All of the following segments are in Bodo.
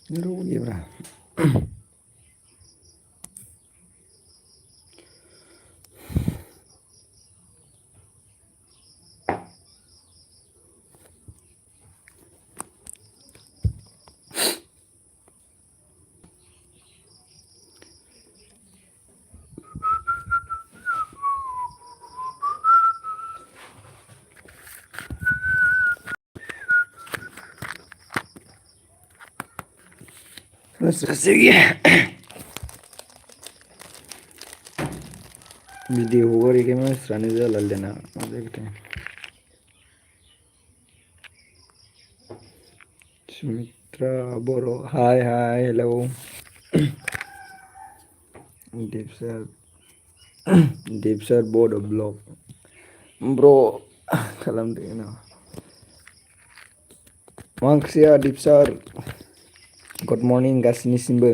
Rugiब्रा भिडिअ हगारिखाय मानसिफ्रानो जाला दाना मा जाखोथाय सुमित्रा बर' हाय हाय हेलौ दिपसार बड' ब्लग ब्र' खालामदो उनाव मा ओंख्रि जाया दिपसार गुड मर्निं गासैनिसिमबो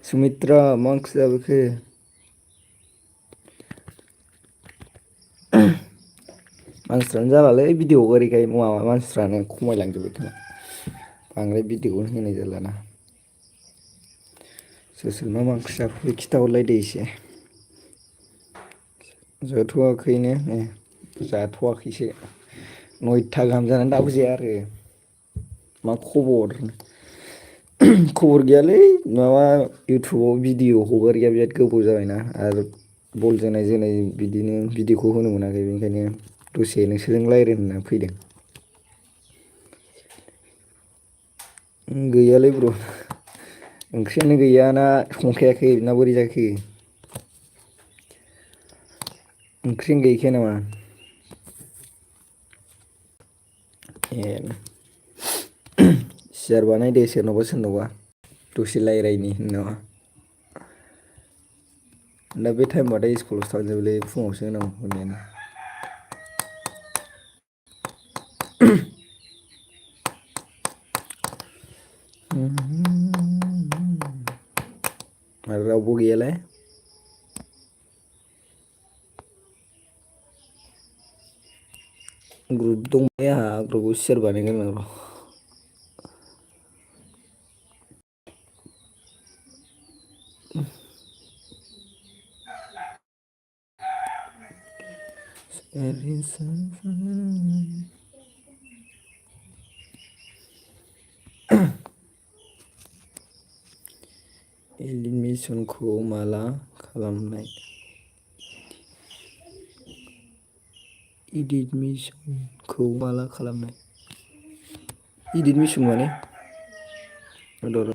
सुमित्रा मा ओंख्रि जाबोखो मानसिफ्रानो जालालै भिडिअ हगारैखाय माबा मानसिफ्रानो खमायलांजोब्बाय खोमा बांद्राय भिडिअखौनो होनाय जालाना सोर सोर मा मा ओंख्रि जाखो खिथाहरलायदो एसे जाथ'वाखैनो ए जाथ'वाखैसो 9था गाहाम जानानै दाबो जाया आरो मा खबर खबर गैयालै माबा इउटुबाव भिडिअ हगारिया बिराद गोबाव जाबायना आरो बल जोनाय बिदिनो भिडिअखौ होनो मोनाखै बेनिखायनो दसे नोंसोरजों रायज्लायनो होनना फैदों गैयालै ब्र ओंख्रियानो गैयाना संखायाखै ना बोरै जाखो ओंख्रियानो गैखाया नामा ए सियार बानायदो सोरनावबा सोरनावबा दसे रायज्लायनि नामा दा बे टाइमबाथाय स्कुलावसो थांजोबोलै फुङावसो होनांगौ होनायानो आरो रावबो गैयालाय ग्रुप दंलै आंहा ग्रुपआव सियार बानायगोन र' एडमिसनखौ माला खालामनाय एडमिसनखौ माला खालामनाय एडमिसन माने र'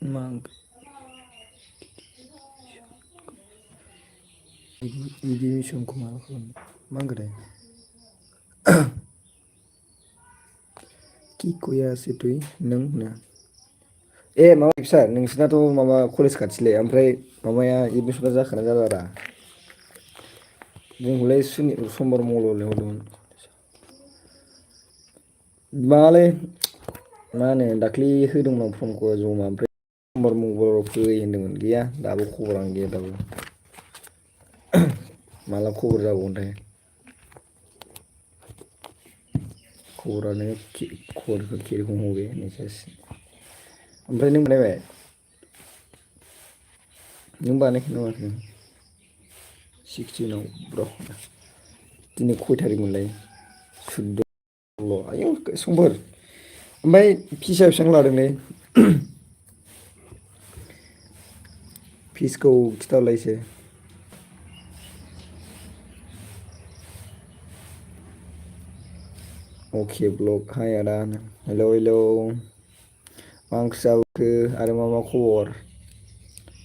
मा एडमिसनखौ माला खालामनाय मा होनखोथाय कि कयासै तुइ नों होना ए माबा फिसा नोंसिनाथ' माबा कलेज खाथिलाय ओमफ्राय माबाया एडमिसना जाखोना जालारा जोंखौलाय समबार मंगलबार लिंहरदोंमोन माबालै मा होनो दाख्लै होदोंमोन आं फर्मखौ जमा ओमफ्राय समबार मंगलबाराव फै होनदोंमोन गैया दाबो खबरानो गैया दाबो माला खबर जाबावगोनथाय खबरानो खबरखौ कि रकम हबे होननायसो जासिगोन ओमफ्राय नों बानायबाय नों बानायखोना माखो 16 ब्र' दिनै खय थारिख मोनलाय 14 आयौ समफोर ओमफ्राय फिसआ बेसेबां लादोंलै फिसखौ खिथाहरलाय एसे अके ब्लग हाय आदा हेलौ हेलौ मा ओंख्रि जाबोखो आरो मा मा खबर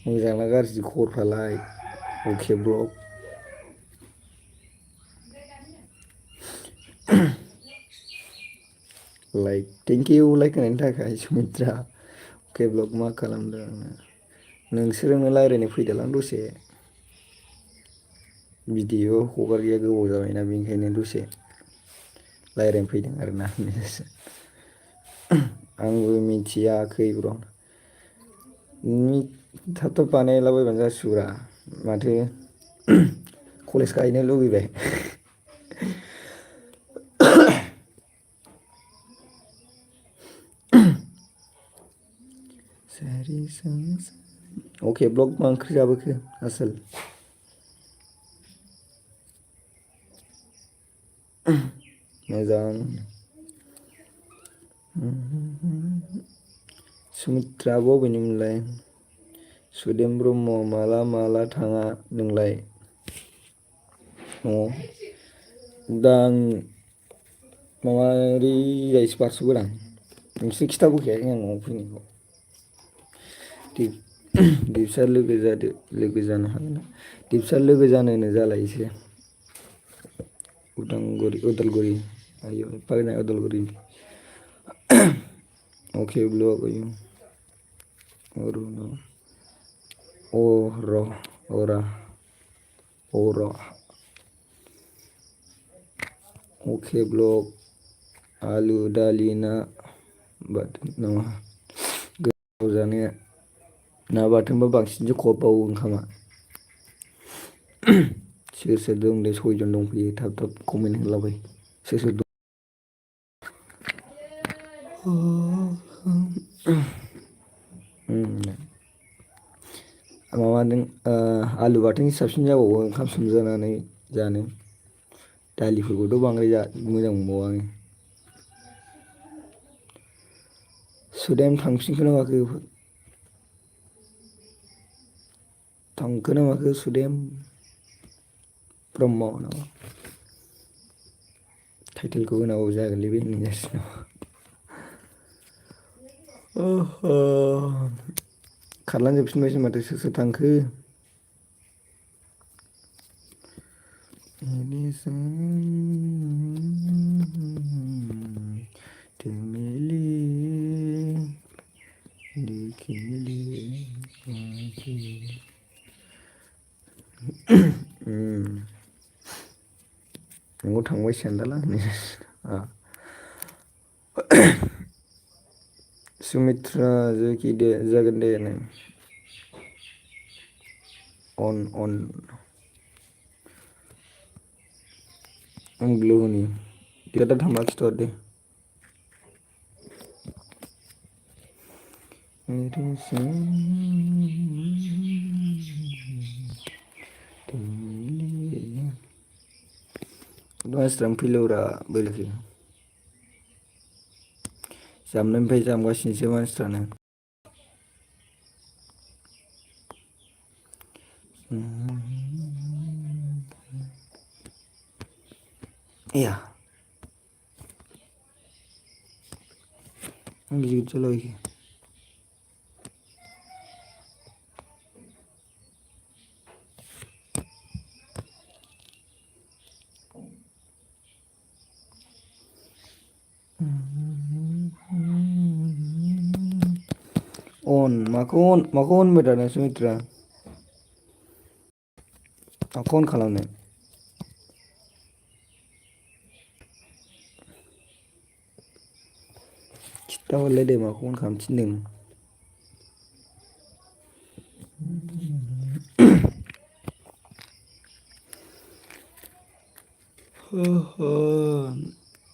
मोजां ना गाज्रि खबरफ्रालाय okay vlog like thank you like होनायनि थाखाय सुमित्रा अके ब्लग मा खालामदों नोंसोरजोंनो रायज्लायनो फैदोलां दसे भिडिअ हगारिया गोबाव जाबायना बेनिखायनो दसे रायज्लायनो फैदों आरोना आंबो मिथियाखै ब्र' थाब थाब बानायलाबायबानो जासिगौरा माथो कलेज गाहैनो लुबैबाय। अके ब्लग मा ओंख्रि जाबोखो आसोल? मोजां। सुमित्रा आब' अबेनिमोनलाय? सुदेम ब्रह्म माला माला थाङा नोंलाय न'आव? दा आं माबा ओरैजायसो बारस'गोदां नोंसोर खिथाबोखायाखै आं न'आव फैनायखौ। दिपसा लोगो जादो लोगो जानो हागोन दिपसा लोगो जानोनो जालायसै उदालगुरि आयौ एफा गोजान उदालगुरि। अके ब्लग अके ब्लग आलु दालि ना बाथोन नामा गोथाव जानाया ना बाथोनबा बांसिनसो खहाबबावो ओंखामा। सोर सोर दं दे सयजन दंफैयो थाब थाब कमेन्ट होलाबाय सोर सोर दं। माबादों आलु बाथोन साबसिन जाबावो ओंखाम सोमजानानै जानो दालिफोरखौथ' बांद्राय मोजां मोनबावा आङो। सुदेम थांफिनखोना माखो? थांखोना माखो सुदेम ब्रह्म नामा? टाइटेलखौ होनांगौ जागोनलै बे होननाय जासिगोन नामा? खारलांजोबफिनबायसो माथो सोर सोर थांखो? नोंगौ थांबाय सानदालां सुमित्रा जागोन दे नो अन आं ग्लुनि देटआ थांबा खिथाहर दे। मानसिफ्रानो फैलाब्रा बेलखो जामनायनिफ्राय जामगासिनोसो मानसिफ्रानो। एया गिदिर जालाबायखो माखौ होनबाय थादों सुमित्रा? माखौ अन खालामनो? खिथा हरलाय दे माखौ अन खालामनो थिनदों?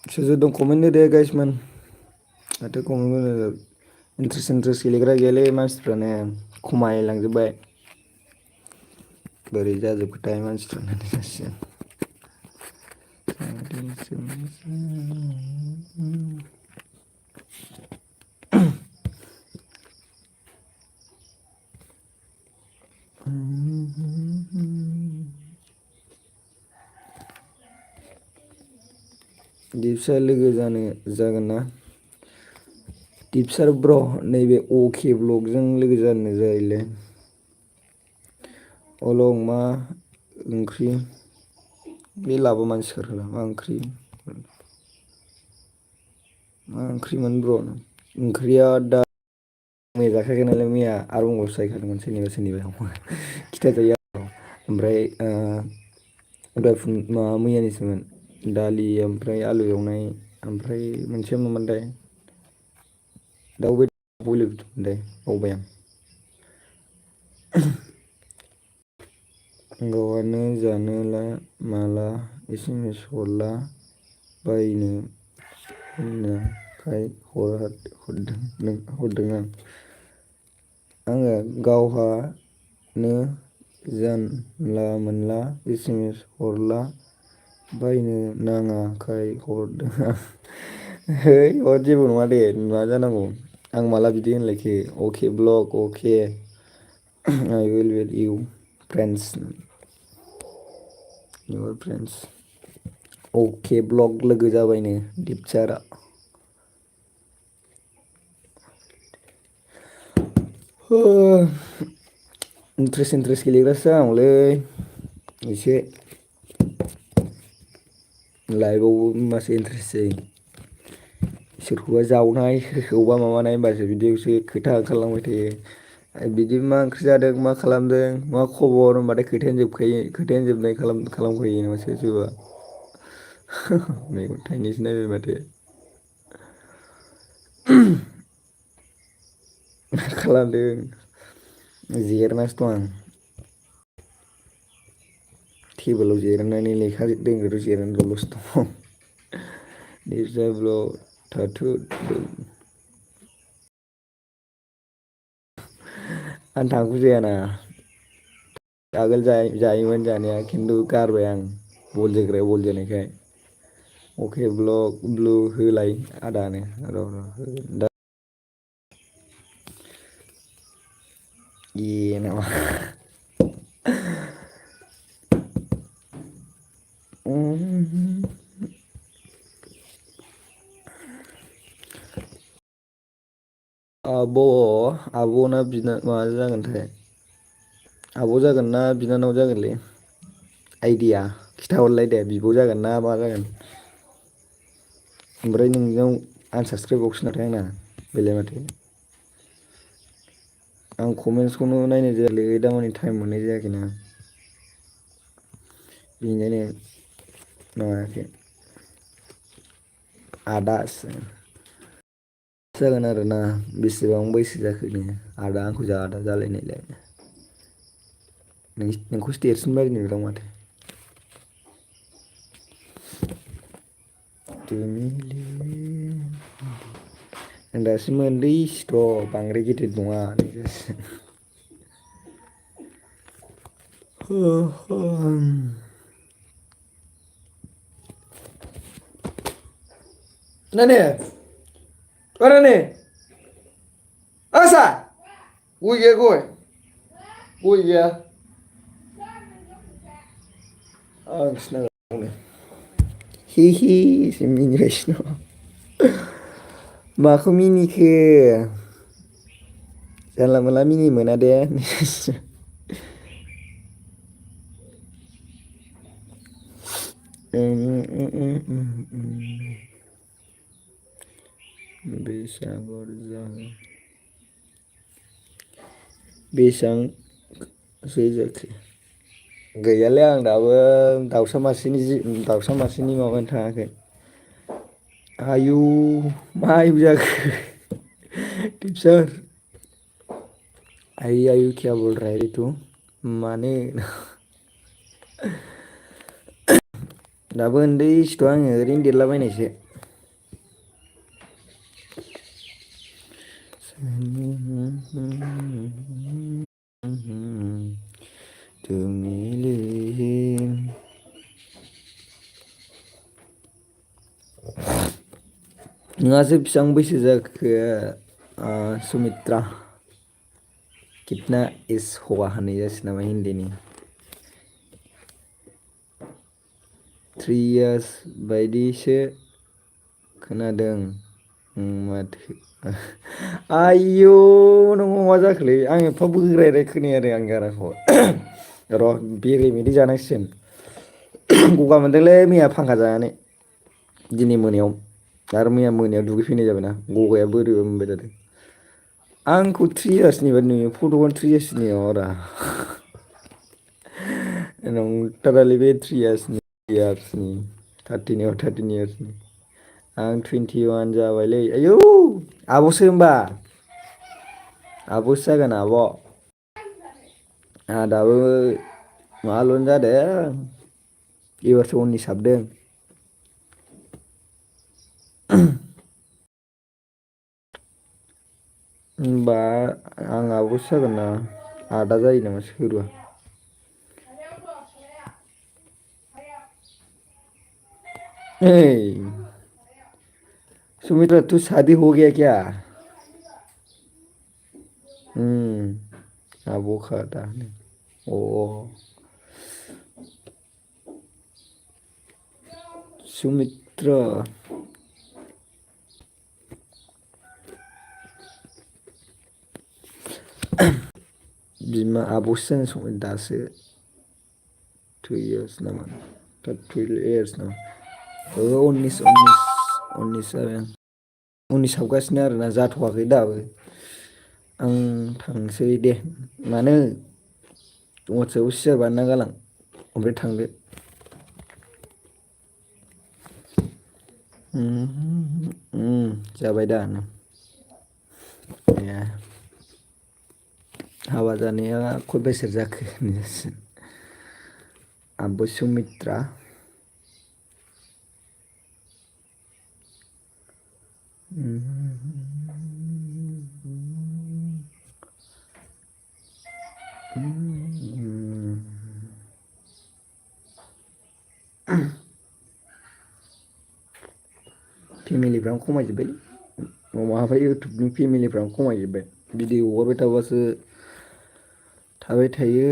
सोर सोर दं कमेन्ट होदे गाइसमोन। माथो इन्ट्रेस्ट गेलेग्रा गैयालै मानसिफ्रानो खमायलांजोब्बाय। बोरै जाजोबखोथाय मानसिफ्रानो जासिगोन। दिपसा लोगो जागोन ना? दिपसार ब्र' नैबे अके ब्लगजों लोगो जानो जायोलै। अलं मा ओंख्रि? बे लाबो मानसिफोर मा ओंख्रि? मा ओंख्रिमोन ब्र? ओंख्रिया दा मैया जाखायाखै नालाय मैया आरो बुंबावसो जाहैखादोंमोन सोरनिबा खिथा जायो आरो ओमफ्राय माबा मैयानिसोमोन दालि ओमफ्राय आलु एवनाय ओमफ्राय मोनसेया मामोनथाय दाउ बेदर बयलार बावबाय आं। गावहानो जानोला माला एसेमेस हरला बायनो होननायखाय हरदों आं। आङो गावहानो जानला मोनला एसेमेस हरला बायनो नाङाखाय हरदों आं। है जेबो नङा दे मा जानांगौ आं माला बिदि होनलायखो okay vlog okay I will wait you friends your friends okay vlog लोगो जाबायनो दिपचारआ। इन्ट्रेस्ट गेलेग्रासो जानांगौलै एसे लाइभआवबो होमबासो इन्ट्रेस्ट जायो। सोरखौबा जावनाय सोरखौबा माबानाय होनबासो बिदियावसो खोथा ओंखारलांबाय थायो। बिदि मा ओंख्रि जादों मा खालामदों मा खबर होनबाथाय खोथायानो जोबखायो खोथायानो जोबनाय खालामखायो नामा सोरबा सोरबा। मेगन थाइनैसो नायबाय माथो। मा खालामदों जिरायनासो दं आं। टेबोलाव जिरायनानै लेखा जिरायनानै दल'सो दं। आं थांखु जायाना। आगोल जायोमोन जानाया खिन्थु गारबाय आं बल जोग्राया बल जोनायखाय। अके ब्लक ब्लु होलाय आदानो र' ए नामा आब'ना माबा जागोनथाय आब' जागोन ना बिनानाव जागोनलै आइदिया खिथाहरलाय दे बिब' जागोन ना मा जागोन। ओमफ्राय नोंनाव आनसाबसक्राइब बावसो नाथाय आंना बेलाय माथो। आं कमेन्टसखौनो नायनाय जायालै दामानि टाइम मोननाय जायाखैना। बेनिखायनो माबायाखै आदासो जागोन आरोना बेसेबां बैसो जाखो नोङो आदा आंखौ जा आदा जालायनायलाय। नोंखौसो देरसिन बायदि नुदों माथो। आं दासिमबो उन्दैसोथ' बांद्राय गिदिर नङा नानि ओ नानि ओ आसा गय गैया गय गैया। हि हि सो मिनिगासिनो दं। माखौ मिनिखो जानला मोनला मिनि मोना दे। बेसेबांसो जाखो गैयालै आं दाबो दाउसा मासेनि माबानो थाङाखै। आयु मा आयु जाखो टिपसार आइ आयु क्या बोल रहा है रे तु माने दाबो उन्दैसोथ' आङो ओरैनो देरलाबायनायसो। नोंहासो बेसेबां बैसो जाखो सुमित्रा कितना इस हौवा होननाय जासिगोन नामा हिन्दीनि 3 इयार्स बायदिसो खोनादों माथो आयौ नोंनाव मा जाखोलै आं एफा बोरायराय खोनाया आंनि गारांखौ र' बेरे मोदै जानांसिगोन गगा मोनदोंलै मैया फांखा जानानै दिनै मोनायाव आरो मैया मोनायाव दुगैफैनाय जाबायना गगाया बोरैबा मोनबाय थादों। आंखौ 3 इयार्सनि बायदि नुयो फट'आनो 3 इयार्सनि नङाब्रा नंथारालै बे 3 इयार्सनि 13 इयार्सनि आं 21 जाबायलै आयौ आब'सो होमबा आब'सो जागोन आब'। आंहा दाबो माल'नो जादों एबारसो उननिस हाबदों। होनबा आं आब'सो जागोन ना आदा जायो नामा सोरबा? ओइ सुमित्रा तू शादी हो गया क्या? आब' का दानो अ सुमित्रा बिमा आब'सो जानो संबाय दासो 2 years नामा 2 years नामा उननिस जाबाय आं उननिस हाबगासिनो आरोना जाथ'वाखै दाबो आं थांसै दे मानो वाटसएपआव सेयार बानायना गालां ओमफ्राय थांदो। जाबाय दा ए हाबा जानाया खय बोसोर जाखो होनजासिगोन आब' सुमित्रा फेमिलिफ्रानो खमायजोब्बायलै माबा इउटुबनि फेमिलिफ्रानो खमायजोब्बाय भिडिअ हगारबाय थाबासो थाबाय थायो।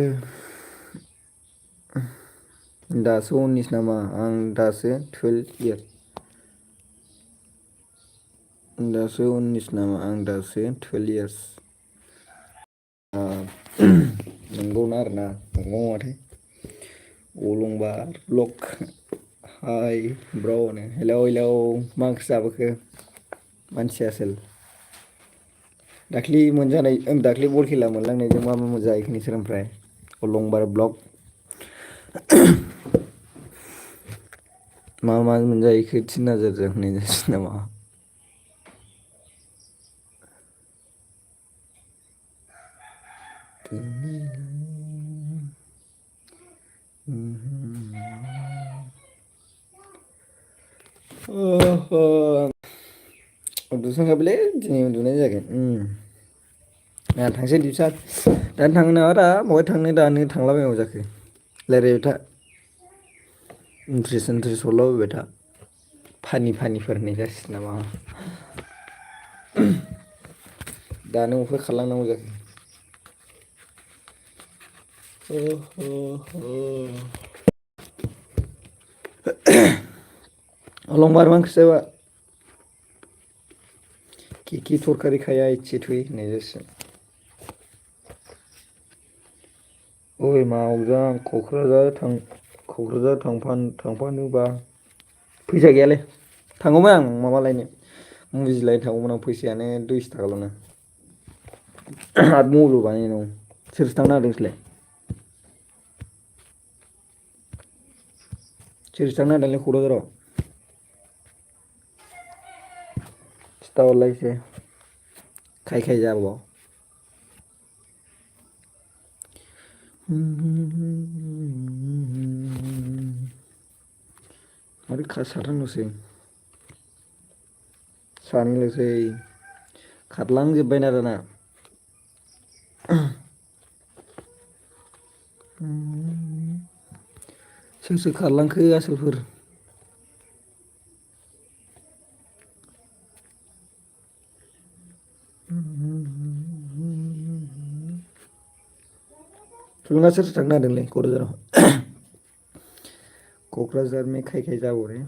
दासो 19 नामा आं दासो 12 इयार दासो 19 नामा आं दासो 12 इयार्स नंगौना आरोना नंगौ नङाथाय अलंबार ब्लक हाय ब्र' हेलौ हेलौ मा ओंख्रि जाबोखो मानसिया आसोल दाख्लि मोनजानाय दाख्लि बल खेला मोनलांनायजों मा मा मोनजाहैखो नोंसोर ओमफ्राय अलंबार ब्लक मा मा मोनजाहैखो 3000 जों होननाय नामा? उन्दुनोसो ओंखारबायलै दिनै उन्दुनाय जायाखै ना थांसै डिउसार दानो थांनो नाङा दा बहाय थांनो दानो थांलाबायनांगौ जाखो रायज्लायबाय था इन्ट्रेस्ट हरलाबायबाय था फानिफोर होननाय जासिगोन नामा दानो अफाय खारलांनांगौ जाखो अलंबार मा ओंख्रि जाबा खि थरखारि खाया इसे थुयै होननाय जासिगोन ओइ मावजा क'क्राझार थांफानोबा फैसा गैयालै थांगौमोन आं माबा लायनो मुभि लायनो थांगौमोन आं फैसायानो 200 थाखाल'नो आरो मबाइलबो बानायनांगौ सोरथो थांनो नागिरदों नोंसोरलाय सोरथो थांनो नागिरदोंलै क'क्राझाराव खिथाहरलाय एसे खाय जाब' आरो साथामल'सै सानैल'सै खारलांजोब्बायना दाना सोर सोर खारलांखो आसोलफोर नोंहा सोर सोर थांनो नागिरदोंलै क'क्राझार में खाय जाब' रे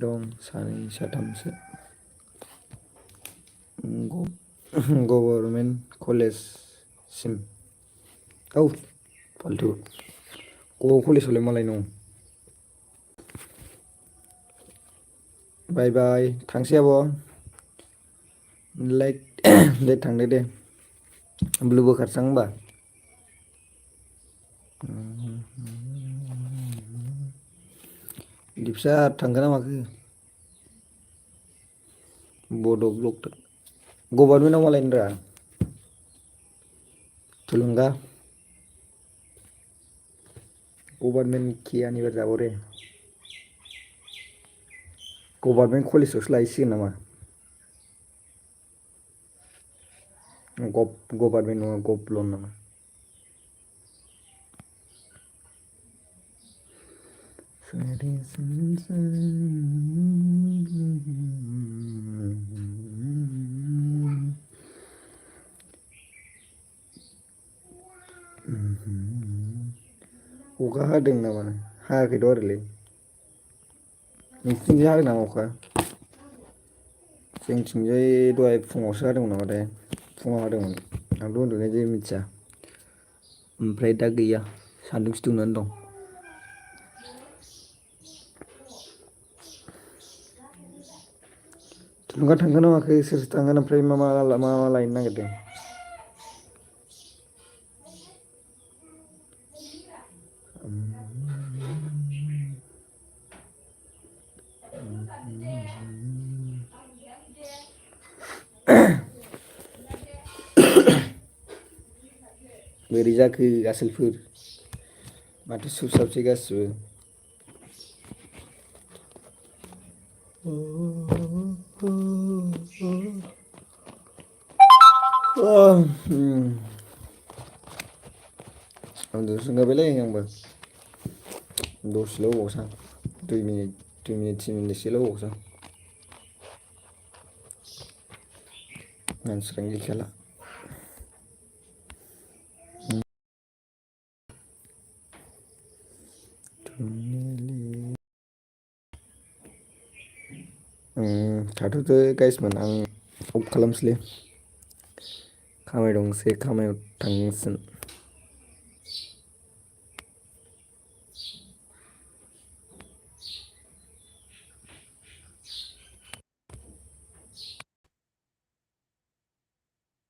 दं सानै साथामसो गभर्नमेन्ट कलेजसिम औ फालथु कलेजावलाय मा लायनो दं बाय बाय थांसै आब' दे थांदो दे ब्लु बोखारसां होनबा दिबसा थांखोना माखो बड' ब्लक गभार्नमेन्टआव मा लायनो रा थुलुंगा गभार्नमेन्ट खियानिबो जाब रे गभार्नमेन्ट कलेजावसो लायसिगोन नामा गभार्नमेन्ट नङा गभर्नमेन्ट नामा अखा हादों नामा हायाखैथ' आरोलै नोंसिनिथिं हादों नामा अखा जोंथिंजाय दहाय फुङावसो हादोंमोन नामाथाय फुङाव हादोंमोन आंथ' उन्दुनाय जायो मिथिया ओमफ्राय दा गैया सान्दुंसो दुंनानै दं थुलुंगा थांखोना माखो सोर सोर थांगोन ओमफ्राय मा लायनो नागिरदों बोरै जाखो आसोलफोर माथो सुबसाबसै गासिबो उन्दुनोसो ओंखारबायलै आंबो दसेल' होबावसां 2 मिनिट 3 मिनिटसोल' होबावसां मानसिफ्रानो गैखाला थाथ'दो गाइसमोन आं अफ खालामसैलै खामानि दं एसे खामानियाव थांनांसिगोन